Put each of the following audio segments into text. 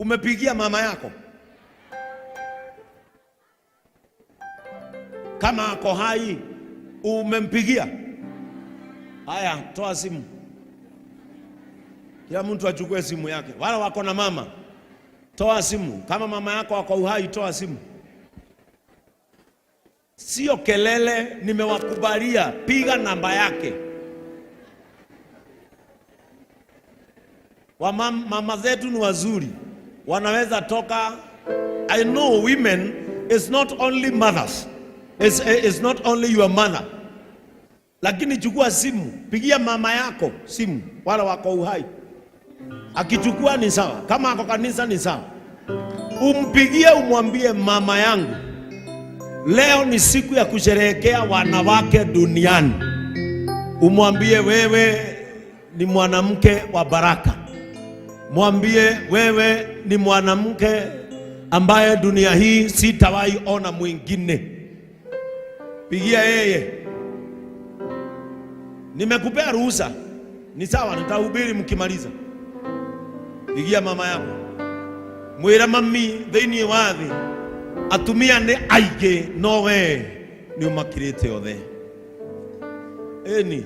Umepigia mama yako? Kama ako hai, umempigia? Haya, toa simu. Kila mtu achukue simu yake. Wale wako na mama, toa simu. Kama mama yako ako uhai, toa simu. Sio kelele, nimewakubalia, piga namba yake. Mama zetu ni wazuri, wanaweza toka. I know women is not only mothers, it's not only your mother, lakini chukua simu, pigia mama yako simu, wala wako uhai. Akichukua ni sawa, kama ako kanisa ni sawa. Umpigie umwambie, mama yangu, leo ni siku ya kusherehekea wanawake duniani. Umwambie wewe ni mwanamke wa baraka. Mwambie wewe ni mwanamke ambaye dunia hii sitawahi ona mwingine. Pigia yeye. Nimekupea ruhusa, ni sawa, nitahubiri mkimaliza. Pigia mama yako, mwĩre mami thĩinĩ wa thĩ atumia nĩ aingĩ no we nĩ ũmakĩrĩte othe. Eni,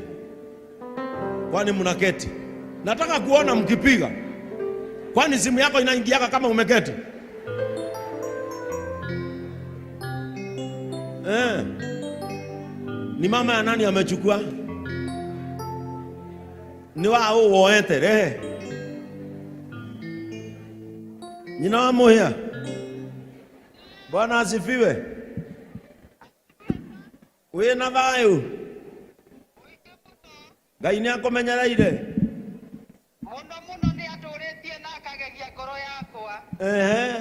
kwani mnaketi? Nataka kuona mkipiga. Kwani simu yako inaingiaga kama umeketi? Eh. Ni mama ya nani amechukua? Ni wa ũ woete rehe. Nyina wa Muhia. Bwana asifiwe. Wĩna thayũ? Ngai nĩ akũmenyereire. Mũno mũno nĩ atũrĩtie na akagegia ngoro yakwa. Ehe.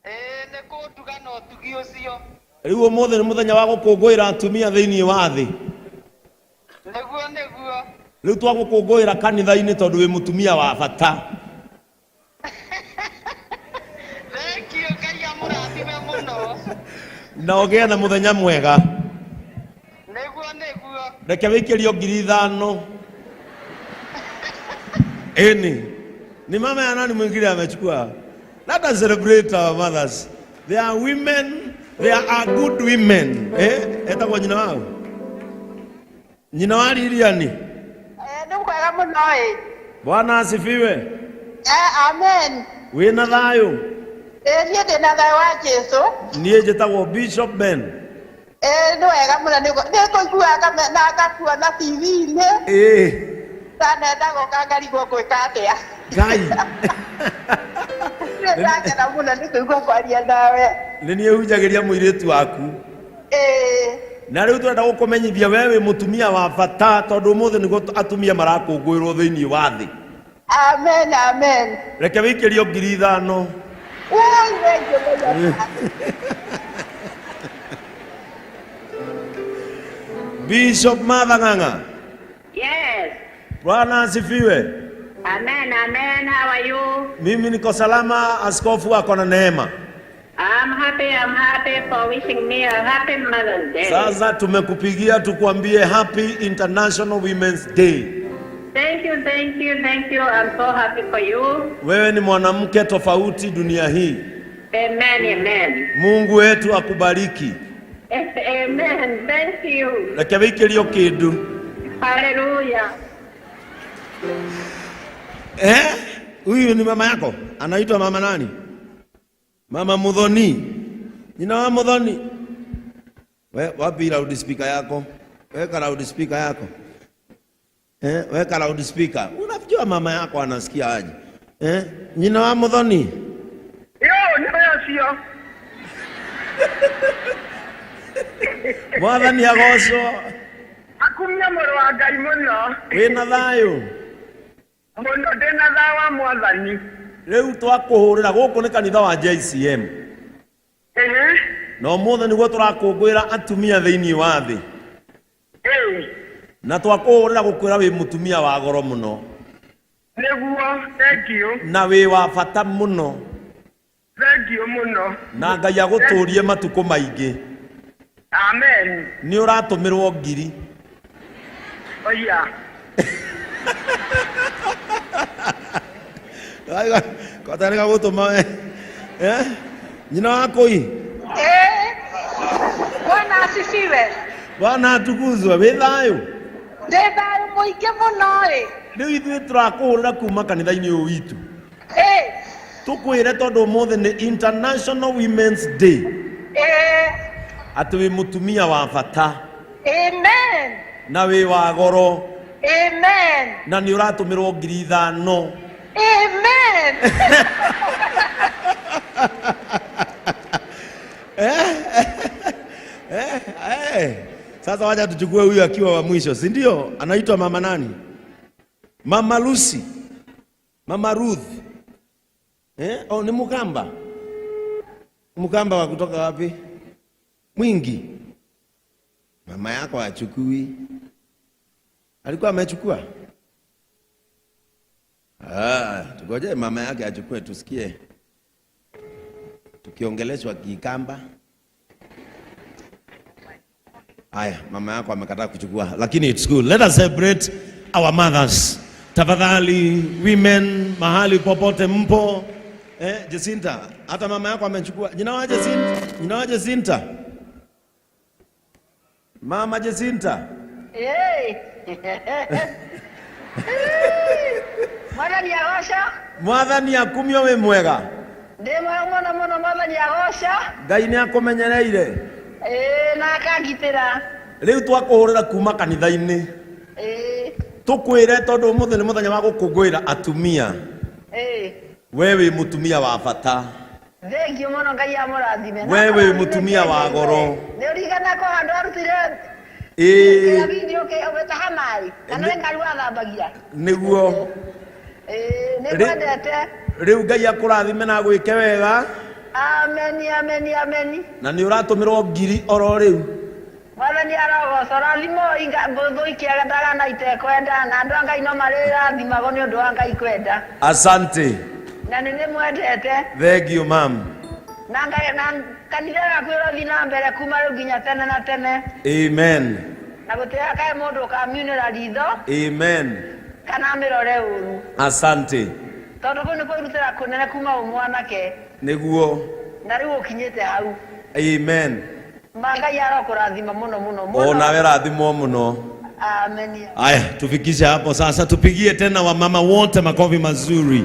Ĩĩ nĩ kũnduga na ũtugi ũcio. Rĩu ũmũthĩ nĩ mũthenya wa gũkũngũĩra atumia thĩinĩ wa thĩ. Nĩguo nĩguo. Rĩu twagũkũngũĩra kanitha-inĩ tondũ wĩ mũtumia wa bata. Thank you, Ngai amũrathime mũno. Na ũgĩe na mũthenya mwega. Nĩguo nĩguo. Reke wĩikĩrio 5,000. Eni. Ni mama ya nani mwingine amechukua? Let us celebrate our mothers. They are women, they are good women. Eh, etagwo nyina wao. Nyina wa Lilian. Nĩ mwega mũno ĩ. Bwana asifiwe. Amen. Wĩna thayũ? Niĩ ndĩ na thayũ wa Jesũ. Niĩ njĩtagwo Bishop Ben. Nĩ wega mũno nĩ kũiguaga na ngakuona TV-inĩ. Ndanenda gũka ngarigwo ngwĩka atĩa. Ngai. Nĩ ndakena mũno nĩ kũigua kwaria nawe. Nĩ niĩ hunjagĩria mũirĩtu waku. Na rĩu tũrenda gũkũmenyithia we wĩ mũtumia wa bata tondũ ũmũthĩ nĩguo atumia marakũngũĩrwo thĩinĩ wa thĩ. Amen, amen. Reke wĩikĩrio 5,000. Woi, thank you, thank you. Bishop Martha Ng'ang'a. Yes. Bwana asifiwe. Amen, amen. How are you? Mimi niko salama, askofu ako na neema. I'm happy for wishing me a happy Mother's Day. Sasa tumekupigia tukuambie Happy International Women's Day. Thank you, thank you, thank you. I'm so happy for you. Wewe ni mwanamke tofauti dunia hii. Amen, amen. Mungu wetu akubariki. Amen. Thank you. Reke wĩikĩrio kĩndũ. Hallelujah. Eh? Huyu ni mama yako? Anaitwa mama nani? Mama Muthoni. Nyina wa Muthoni. We, wapi loudspeaker yako? Weka loudspeaker yako. Eh, weka loudspeaker. Unajua mama yako anasikia aje? Eh, nyina wa Muthoni. Yo, nĩ ũcio. Mwathani agocwo. Akumia mũrũ wa Ngai mũno. Wĩna thayũ? Mũno ndĩna thayũ wa Mwathani. Rĩu twakũhũrĩra gũkũ nĩ kanitha wa JCM. Na ũmũthĩ nĩguo tũrakũngũĩra atumia thĩinĩ wa thĩ. Na twakũhũrĩra gũkwĩra wĩ mũtumia wa goro mũno. Nĩguo, thank you. Na wĩ wa bata mũno. Thank you mũno. Na Ngai agũtũrie matukũ maingĩ. Amen. Nĩ ũratũmĩrwo ngiri. Oya. Kota nĩ gagũtũma we. Eh? Nyina wa kũi. Eh. Bwana asifiwe. Bwana atukuzwe, wĩ thayũ. Ndĩ thayũ mũingĩ mũno ĩ. Rĩu ithuĩ tũrakũhũrĩra kuma kanitha-inĩ ũyũ witũ. Ĩ. Tũkwĩre tondũ ũmũthĩ nĩ International Women's Day. Ĩ. Atĩ wĩ mũtumia wa bata. Amen. Na wĩ wa goro. Amen. Na nĩ ũratũmĩrwo 5,000. Amen. Eh, eh. Sasa wacha tuchukue huyu akiwa wa mwisho, si ndio? Anaitwa mama nani? Mama Lucy. Mama Ruth. Eh? Oh, ni Mukamba. Mukamba wa kutoka wapi? Mwingi. Mama yako achukui. Alikuwa amechukua? Ah, tugoje mama yake achukue tusikie. Tukiongeleshwa Kikamba. Aya, mama yako amekataa kuchukua, lakini it's good. Let us celebrate our mothers. Tafadhali women, mahali popote mpo. Eh, Jacinta, hata mama yako amechukua. Jina wa Jacinta? Jina wa Jacinta? Mama Jacinta. Hey. Mwathani agoca. Mwathani akumio wĩ mwega. Ndĩ mwega mũno mũno mwathani agoca. Ngai nĩ akũmenyereire. Ĩĩ na akangitĩra. Rĩu twakũhũrĩra kuma kanitha-inĩ. Ĩĩ. Tũkwĩre tondũ ũmũthĩ nĩ mũthenya wa gũkũngũĩra atumia. Ĩĩ. We wĩ mũtumia wa bata. Thengiũ mũno Ngai amũrathime. We wĩ mũtumia wa goro. Nĩ ũririkana ko handũ arutire Ĩĩ. video ũgĩtaha maĩ kana nĩ ngari wathambagia. Nĩguo. Ĩĩ nĩ ngwendete. Rĩu Ngai akũrathime na agwĩke wega. Ameni ameni ameni. Na nĩ ũratũmĩrwo ngiri oro rĩu. Mwathani arogoca rathimo ngũthũ ikĩendaga na itekwenda na andũ a Ngai no marĩrathimagwo nĩ ũndũ wa Ngai kwenda. Asante. Na nĩ ndĩmwendete. Thank you ma'am. Na na kanitha yaku ĩrothiĩ na mbere kuma rĩu nginya tene na tene. Amen. Na gũtirĩ mũndũ ũkamiunĩra ritho. Amen. Kana amĩrore ũru. Asante. Tondũ kũu nĩ kwĩrutĩra kũnene kuma ũ mwanake. Nĩguo. Na rĩu ũkinyĩte hau. Amen. Ma Ngai arokũrathima mũno mũno mũno. O nawe rathimwo mũno. Amen. Aya, tufikishe hapo sasa, tupigie tena wamama wote makofi mazuri.